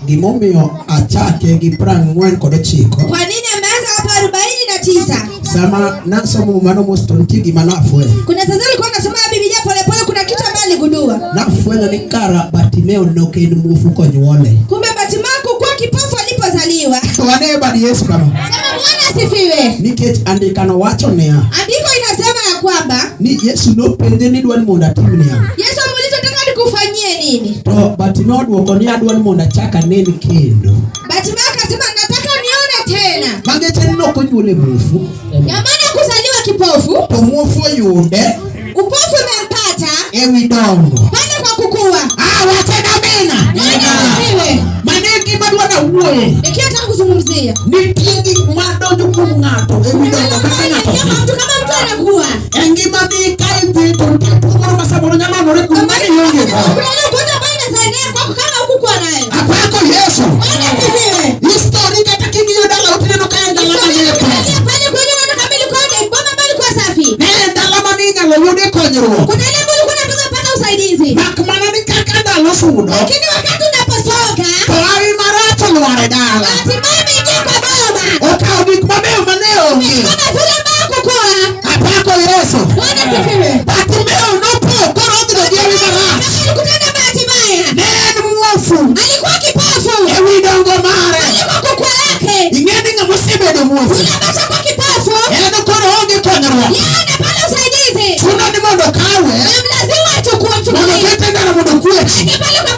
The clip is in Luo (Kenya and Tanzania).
Gimomiyo achake gi 49. Kwa nini ameanza hapa 49? Sama nasomo Muma mos to nitie gima nafwenyo. Kuna sasa alikuwa anasoma Biblia polepole, kuna kitu ambayo aligundua. Nafwenyo ni kara Bartimeo ne ok en muofu konyuole. Kumbe Bartimayo hakukuwa kipofu alipozaliwa. Wane e bad Yesu kama. Sema Bwana asifiwe. Nikech andikano wacho niya Andiko inasema ya kwamba ni Yesu nopenje ni idwa ni mondo atimni ang'o. Yesu amuuliza unataka nikufanyie nini? To Bartimeo odwoko ni adwa ni mondo achak anen kendo. Bartimayo akasema nataka nione tena. Mangeche ni nok onyuole muofu Ya maana kuzaliwa kipofu, to muofu oyude upofu umempata ewi dongo. pale kwa kukua. Ah, wache amina. Bwana asifiwe. Mano e gima adwa nawuoye. Ikiwa nataka kuzungumzia Nitie gik madonjo kuom ng'ato ewi dongo kaka ng'ato kama dhi. mtu kama mtu anakuwa E ngimani ka idhi to nitie tuo moro ma samoro nyalo landore kuomi ma ionge go. kuna ile ugonjwa ambayo inaweza enea kwako kama hukukuwa nayo. Apako Yesu. Bwana asifiwe. History kata king'iyo dala tineno ka en dala mang'eyo Ukiangalia pale kwenye unaona kama ilikuwa ni boma ambayo ilikuwa safi. Ne en dala mane inyalo yude konyruok. Kuna ile ambayo ulikuwa unaweza kupata usaidizi. Mak mana ni kaka ndalo sudo Lakini wakati unaposonga to hawi marach olwar e dala. hatimaye imeingia kwa boma. Okawo gik mabeyo mane onge. Kama vile ambayo kukua. Apako Yesu. Bwana asifiwe. Bartimeo nopo koro odhi gi hawi marach. Alikutana na bahati mbaya. Ne en muofu Alikuwa kipofu. ewi dongo mare. Alikuwa kukua yake. Ing'e ni ng'ama osebedo muofu. Yule ambaye kwa kipofu. En koro onge konyruok. Yeye anapata usaidizi. Chuno ni mondo okawe Lazima achukue mondo mchukulie. okete e ndara mondo okwechi. Aje pale kwa